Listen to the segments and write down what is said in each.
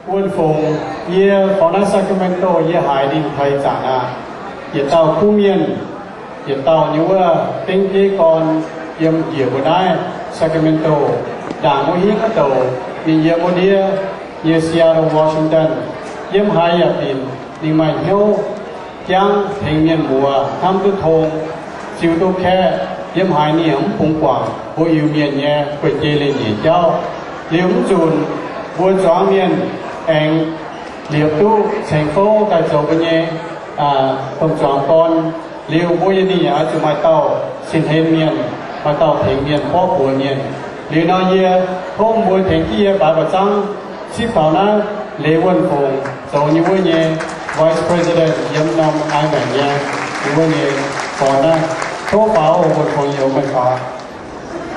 Wuonh Fongc, yie fongx naaiv Sacramento, yie haiz ninh haiz zanc aqv. Yietc dauh kuv mienh, yietc dauh nyei wuov bengv bieiv gorn yiem njiec mbuo naaiv Sacramento, ndaangc wuov hingv wuov douc, ninh yiem wuov ndiev nyei Seattle, Washington. Yiem haaix yaac binc ninh maaih hnyouv jangv tengx mienh muoz hnamv duqv tong, ziux duqv kaeqv. Yiem haaix ninh yaac mv bungx guangc mbuo Iu-Mienh nyei guei-jei leiz-nyeic jauv. Liuz mv zunc mbuo zuangx mienh aengx liepc duqv ceng fouv daaih zoux mbuo nyei domh zuangx gorn. Liuz mbuo nyei ninh yaac oix zuqc maaih dauh sin hlen mienh, maaih dauh tengx mienh, borqv buoz mienh. Liuz nor yie tov mbuo tengx jienv yie baaix baaix zangv sipv taux naaiv Leiz Wuonh Fongc zoux nyei wuov nyei Vice President yiem norm Ironman nyei wuov nyei gorn naaiv. Tov faaux oc, Wuonh Fongc youz meih faaux.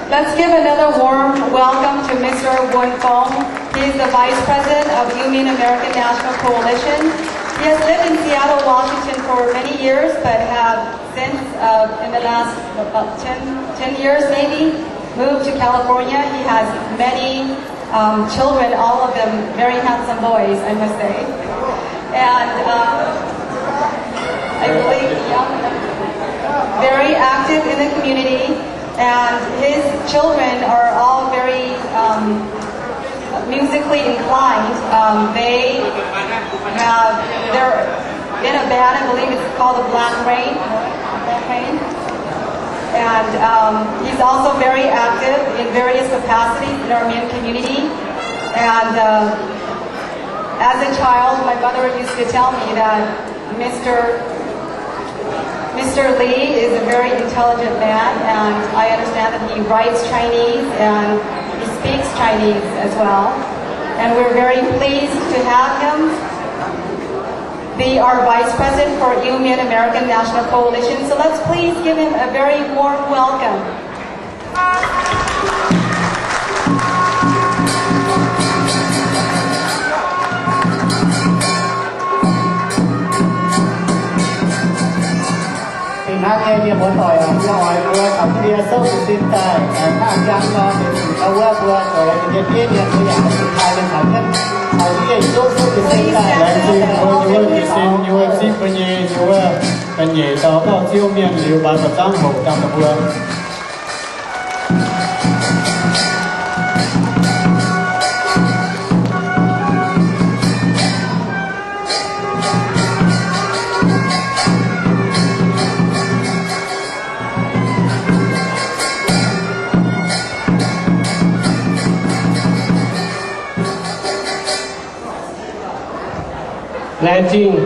Let's give another warm welcome to Mister Wuonh Fongc. He's the Vice President of Iu Mien American National Coalition. He has lived in Seattle, Washington for many years, but have since, uh, in the last, about ten, ten years maybe, moved to California. He has many, um, children, all of them very handsome boys, I must say. And, um, I believe, yeah, very active in the community. And his children are all very, um, musically inclined. Um, they have, they're in a band, I believe it's called the Black Rain. Black Rain. And, um, he's also very active in various capacities in our Armenian community. And, uh, as a child, my mother used to tell me that Mister Mister Lee is a very intelligent man, and I understand that he writes Chinese and he speaks Chinese as well. And we're very pleased to have him be our Vice President for Iu Mien American National Coalition. So let's please give him a very warm welcome. เห็นนักเรียนเตรียมหัวต่อยอ่ะ เพื่ออ่อยตัวกับเรียนโซ่สิบสิบแต่แต่ถ้ายังนอนเดี๋ยวถึงเอาว่าตัวต่อยจะเตี้ยเนี่ยตัวอย่างสุดท้ายเป็นสามเส้นเอาที่เรียนโซ่สิบสิบแต่ Laengz zingh mbuo nyei wuov zipv sin, nyei wuov zipv mbuo nyei, nyei wuov ga'nyiec dauh gauh ziouv mienh liuz, baaix baaix zangv hoc dangh da'buo. Laengz zingh,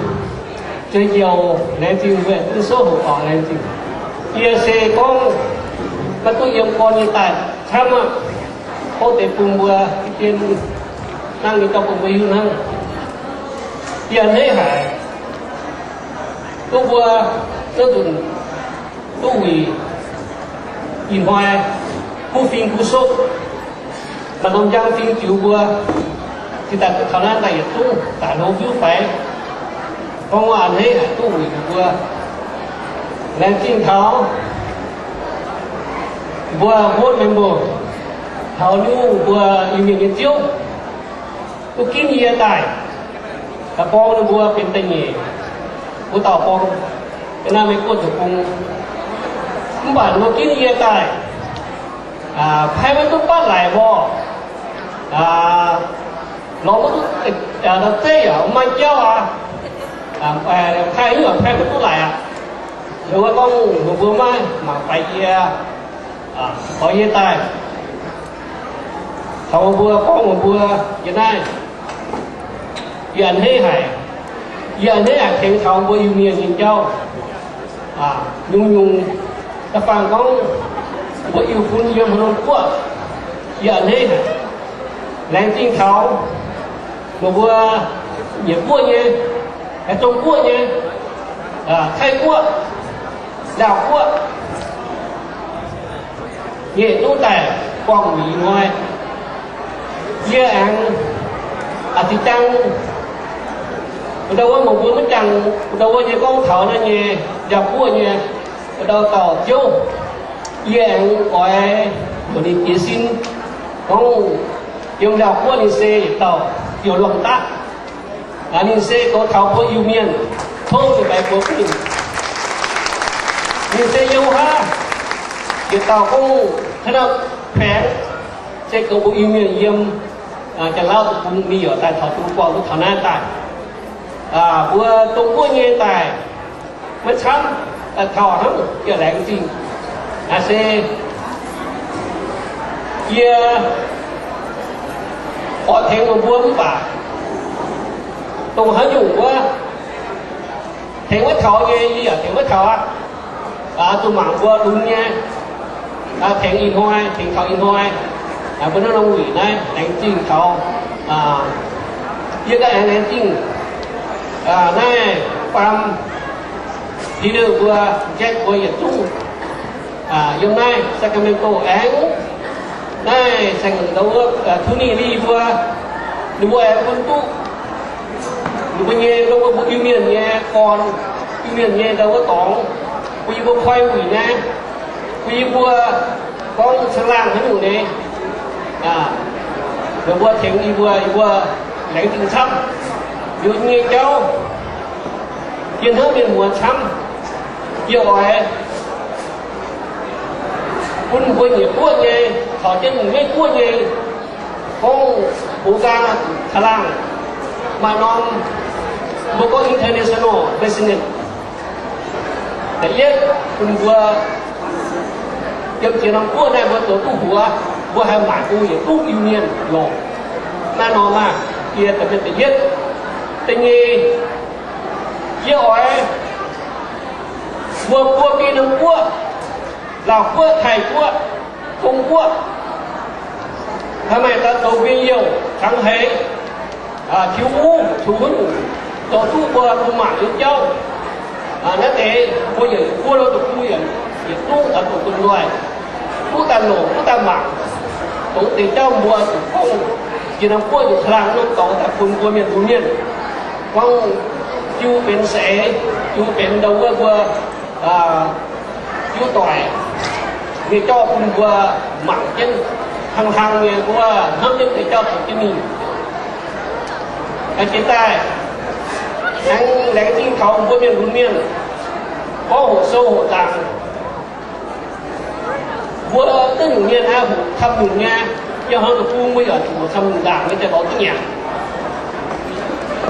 ziex joux laengz zingh, mbuo duqv souv hoc oc, laengz zingh. Yie se gorngv maiv duqv yiem gorn nyei daaih camv aqv. Tov deix bun mbuo dien nangv nyei dorh bun mbuo hiuv hnangv. Yie a'hneiv haic duqv mbuo zuov nzunc duqv wuic ih hnoi kuv fing kuv sopv, maaih norm njang fing ziux mbuo, cingx daaih duqv taux naaiv daaih yietc zungv daaih hlo fiuv faix. Gorngv a'hneiv haic duqv wuic mbuo. Laengz zingh taux mbuo board member, taux nyungc mbuo Iu-Mienh nyei ziouv, duqv ginv yie daaih, daaih borng ninh mbuo benx da'nyeic wuov dauh borng, yiem naaiv Meiv Guoqv zoux gong. Mv baac ninh mbuo ginv yie daaih, aa, paaiv maiv duqv batv laic mborqv, aa, lorz maiv duqv, aa, zeiv yaac maaih jauv aqv. Aa, paaiv haaix nyungc paaiv maiv duqv laic aqv. Ninh mbuo gorngv ninh mbuo maiv mangc faix yie, aa, oix yie daaih caux mbuo gorngv mbuo yiem naaiv. Yie a'hneiv haic. Yie a'hneiv haic tengx taux mbuo Iu-Mienh nyei jauv. Aa, nyungc-nyungc da'faanh gorngv mbuo Iu-Fun yiem haaix norm guoqv, yie a'hneiv haic. Laengz zingh taux meih mbuo Nyiec Guoqv nyei, Zong Guoqv nyei, aa, Taiv Guoqv, Nzaaux Guoqv, nyei duqv daaih buangh wuic ih hnoi. Yie aengx, aa, zinh jangx, wuov dauh wuov meih mbuo maiv jangx, wuov dauh wuov nyei gorngv taux naaiv nyei Nzaaux Guoqv nyei, wuov dauh dauh ziouv, yie aengx oix mbuox ninh jiez sin gorngv yiem Nzaaux Guoqv ninh se yietc dauh Youh Luong Daqv. Ninh se goux taux mbuo Iu-Mienh tov nyei baix buoz bun ninh. Ninh se youh haav yietc dauh gorngv hnangv nor paengx, se goux mbuo Iu-Mienh yiem Janx-Lauv deic-bung. Mingh yaac daaih taux Dongh Guoqv wuov taux naaiv daaih. Mbuo Dongh Guoqv nyei daaih maiv camv, daaih taux hnangv yaac laengz zingh. Naaiv se yie oix tengx meih mbuo mv baac dongh haaix nyungc wuov, tengx maiv taux nyei yie yaac tengx maiv taux aqv. Zuqc mangc mbuo lunx nyei, tengx ih hnoi, tengx taux ih hnoi, mbuo naaiv norm wuic naaiv laengz zingh taux. Yie ganh aengx laengz zingh naaiv faam Peter mbuo, Jack mbuo yietc zungv yiem naaiv Sacramento aengx naaiv saeng-eix ndau wuov Tony Lee mbuo, ninh mbuo aengx bun duqv ninh mbuo nyei, mbuo Iu-Mienh nyei gorn, Iu-Mienh nyei ndau wuov dorngx, bun yie mbuo koi wuic naaiv, bun yie mbuo gorngv caangh laangh haaix nyungc nyei. Meih mbuo tengx yie mbuo, yie mbuo laengz zingh camv. Liuz nyei jauv, yie hnamv mienh muoz camv. Yie oix bun mbuo nyei guoqv nyei, caux jienv Meiv Guoqv nyei, gorngv hoz nqaang caangh laangh, maaih norm mbuo gorngv international business. Da'yietv, bun mbuo yiem ziex norm guoqv naaiv mbuo zoux duqv huox, mbuo haih maaic bung yietc zungv Iu-Mienh longc. Naaiv norm aah, yie da'yietv. Da'nyeic, yie oix mbuo buo biei norm guoqv, Laauh Guoqv, Taiv Guoqv, Zong Guoqv, haih maaih daaih zoux mbuo youh cangx heix, tiux wuov, tiux wuov, zoux duqv mbuo, mbuo mangc liuz jauv. Naaiv deix mbuo yietc buo lo deic-bung yietc zungv oix doqc dunh nzoih, duqv daaih longc, duqv daaih mangc, dongh deix jauv mbuo zuqc gorngv jiex norm guoqv yietc laangh norm dorngx daaih bun mbuo mienh mbuo mienh gorngv jiu benx saeix, jiu benx ndau wuov mbuo jiu doic nyei jauv bun mbuo mangc jienv, hlang hlang nyei mbuo hnamv jienv deix jauv zoux jienv mingh. Jiex daaih aengx laengz zingh taux mbuo mienh lunx mienh gorngv hoqc sou hoqc nzaangc. Mbuo zungv nyungc mienh aah, hoqc camv nyungc nyei. Yiem haaix deic-bung mbuo yaac zuqc hoqc camv nyungc nzaangc nyei, daaih lorz duqv nyanc.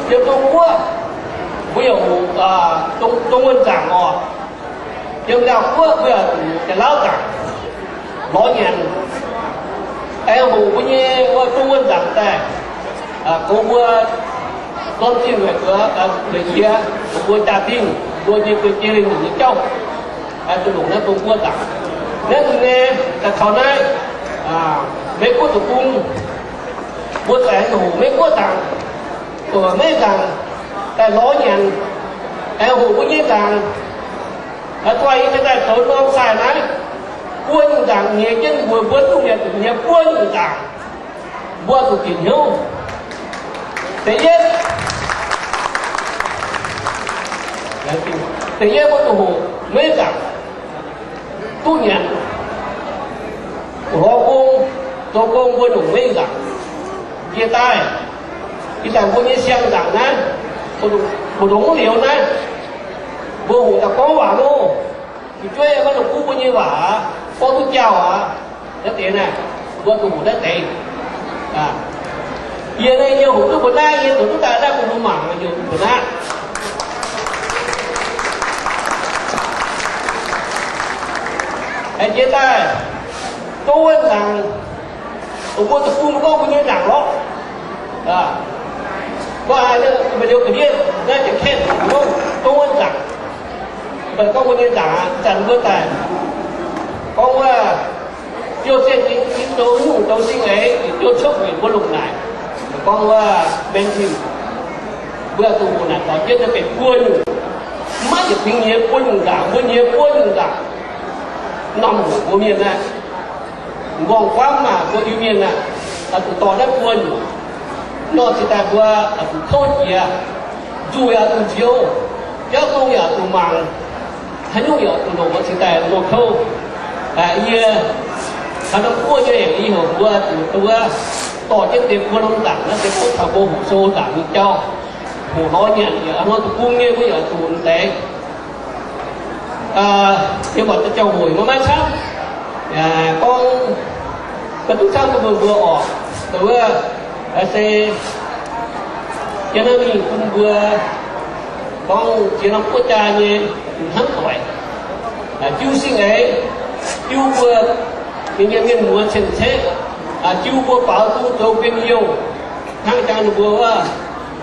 Yiem Zong Guoqv mbuo yaac hoqc Zong Wuonh nzaangc oc. Yiem Laauh Guoqv mbuo yaac zuqc Janx-Lauv nzaangc lorz nyanc. Aengx hoqc mbuo nyei wuov Zong Wuonh nzaangc daaih goux mbuo dorn zinh weic, weic jiex mbuo jaa-dingh, mbuo nyei guei jiex lingh nyei jauv. Zuqc longc naaiv Zong Guoqv nzaangc. Naaiv nzunc nyei daaih taux naaiv Meiv Guoqv deic-bung, mbuo zuqc aengx hoqc Meiv Guoqv nzaangc, hoqc Meiv nzaangc daaih lorz nyanc, aengx hoqc mbuo nyei nzaangc. Aa, doix yie daaih zoux norm sai naaiv, buo nyungc nzaangc nyiex jienv mbuo, mbuo duqv mienh zuqc nyiex buo nyungc nzaangc. Mbuo zuqc bieqc hnyouv. Da'yietv, da'yietv mbuo zuqc hoqc Meiv nzaangc duqv nyanc, lorz gong, zoux gong mbuo nyungc Meiv nzaangc. Jiex daaih, jiex daaih mbuo nyei siang-nzaangc naaiv, mbu'ndongx wuov liuz naaiv, mbuo hoqc daaih gorngv waac loh. Fu'jueiv maiv dungx kuv mbuo nyei waac aqv, gorngv duqv jauh aqv. Naaiv deix naaiv, mbuo zuqc hoqc naaiv deix. Yie naaiv yie hoqc duqv mbu'naaiv, yie zoux duqv daaih naaiv bun mbuo mangc, yie hoqc duqv mbu'naaiv. Jiex daaih, Zong Wuonh nzaangc, mbuo zuqc bun mbuo gorngv mbuo nyei nzaangc lorqc. Gorngv haaix, meih liuz ga'ndiev naaiv Janx-Kaeqv gorngv Zong Wuonh nzaangc, meih gorngv mbuo nyei nzaangc aqv. Zanc mbuo daaih gorngv wuov, jouh zienh nyei zoux nyungc zoux zingh eix, ziouc cuotv weic mbuo longc naaic, gorngv wuov Mandarin. Mbuo zuqc hoqc naaic dorh jienv naaiv benx buo nyungc. Maiv yietc fingx nyiex buo nyungc nzaangc, mbuo nyiex buo nyungc nzaangc. Norm hoqc mbuo mienh naaiv, m'nqorngv-famv aah, mbuo Iu-Mienh aah, zuqc dorh naaiv buo nyungc. Nor cingx daaih mbuo zuqc kouv jiex, nzuih yaac zuqc nziouv, jauv zong yaac zuqc mangc, haaix nyungc yaac zuqc longc, cingx daaih mbuo kouv. Yie haaix norm guoqv nyei yaac i heuc mbuo zuqc wuov dorh jienv deix mbuo norm nzaangc naaiv se gorngv taux mbuo hoqc sou nzaangc nyei jauv. Hoqc lorz nyanc yaac hnoi deic-bung nyei mbuo yaac zuqc deix. Yie mbuo jauv-hoc maiv maaih camv, gorngv maiv duqv camv bun mbuo orqc. Wuov se yiem naaiv mingh bun mbuo gorngv jiex norm guoqv jaa nyei hnamv doic, jiu sing eix, jiu mbuo mienh, mienh muoz cien-ceqv, jiu mbuo baaux nzung zoux ben youh, hnangv jang ninh mbuo wuov,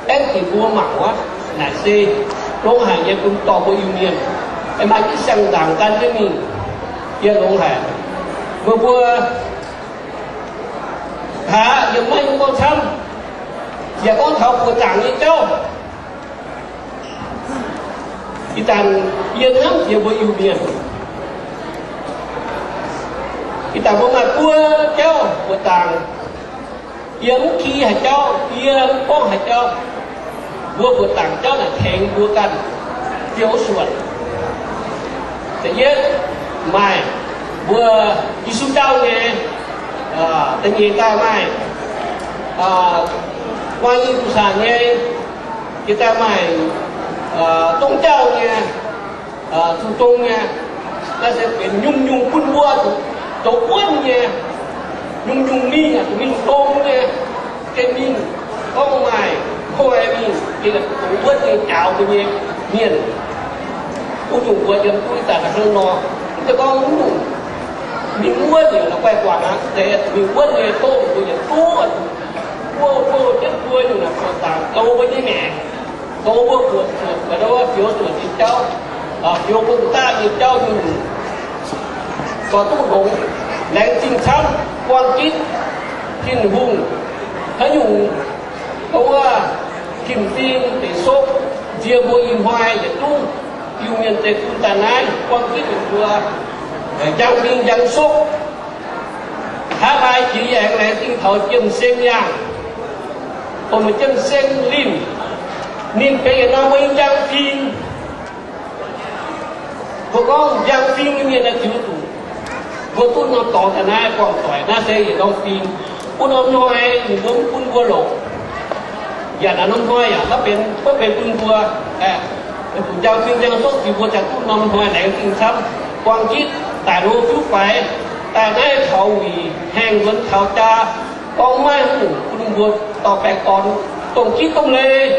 aengv dingc mbuo mangc wuov, naaic se longx haic nyei bun dorh mbuo Iu-Mienh, maaih jienv siang-nzaangc gan jienv mingh yie longx haic. Meih mbuo haiz yiem naaiv nyungc gorngv camv, yaac gorngv taux buoqc zaangc nyei jauv. Ih zanc yie hnamv jiex mbuo Iu-Mienh, ih zanc mbuo maaih buo jauv buoqc zaangc. Yie mv ki haaix jauv, yie mv gorngv haaix jauv. Mbuo buoqc zaangc jauv naaic tengx mbuo ganh ziouc suonc. Da'yietv, maaih mbuo Yesu jauv nyei, da'nyeic daaih maaih guanh i duqv saanc nyei, jiex daaih maaih zong jauv nyei, zuqc zong nyei. Naaiv se benx nyungc-nyungc bun mbuo zoux wuonv nyei, nyungc-nyungc mingh zuqc mingh dong nyei, gengh mingh gorngv maaih koi mingh gengh zoux wuonv nyei jaaux mbuo nyei mienh. Wuov nyungc mbuo yiem duqv ih zanc hnangv nor, mv zeiz gorngv mv nyungc mingh wuonv yaac la'guaih guangc aqv. Mv zeiz, mingh wuonv nyei doz mbuo yietc zungv, mbuo, mbuo jienv mbuo nyungc naaic buoqc zaangc zoux mbuo nyei maengc, zoux mbuo buoqc zuoqc, fioux zuoqc nyei jauv, fioux mbuo daaih nyei jauv nyungc-nyungc, dorh duqv longx, laengz zingh camv, buang gitv Tin-Hungh haaix nyungc, gorngv wuov, tin-fingx deic sokv nzie mbuo ih hnoi yietc zungv Iu-Mienh deic-bung daaih naaiv buang gitv mbuo njang-fingx njang-sokv. Hnangv naaiv jiex yie aengx laengz zingh taux Jiem Seng Yaangh, dongh meih Jiem Seng Limh, ninh benx yietc norm mbuo nyei njang-fingx. Mbuo gorngv njang-fingx nyei mienh naaiv ziux zuqc mbuo duqv norm dorngx daaih naaiv buangh doic, naaiv se yietc norm fingx. Wuov norm hnoi ninh mbuo mv bun mbuo longc, yaac naaiv norm hnoi yaac maiv benx, maiv benx bun mbuo. Zuqc njang-fingx njang-sokv ziux mbuo ziouc duqv norm hnoi laengz zingh camv, buang gitv daic hlo fiuv faix, daaih naaiv taux wuic haengh nzuonx taux jaa, gorngv maiv haaix nyungc bun mbuo dorh baengh orn, dongh gitv dongh leiz.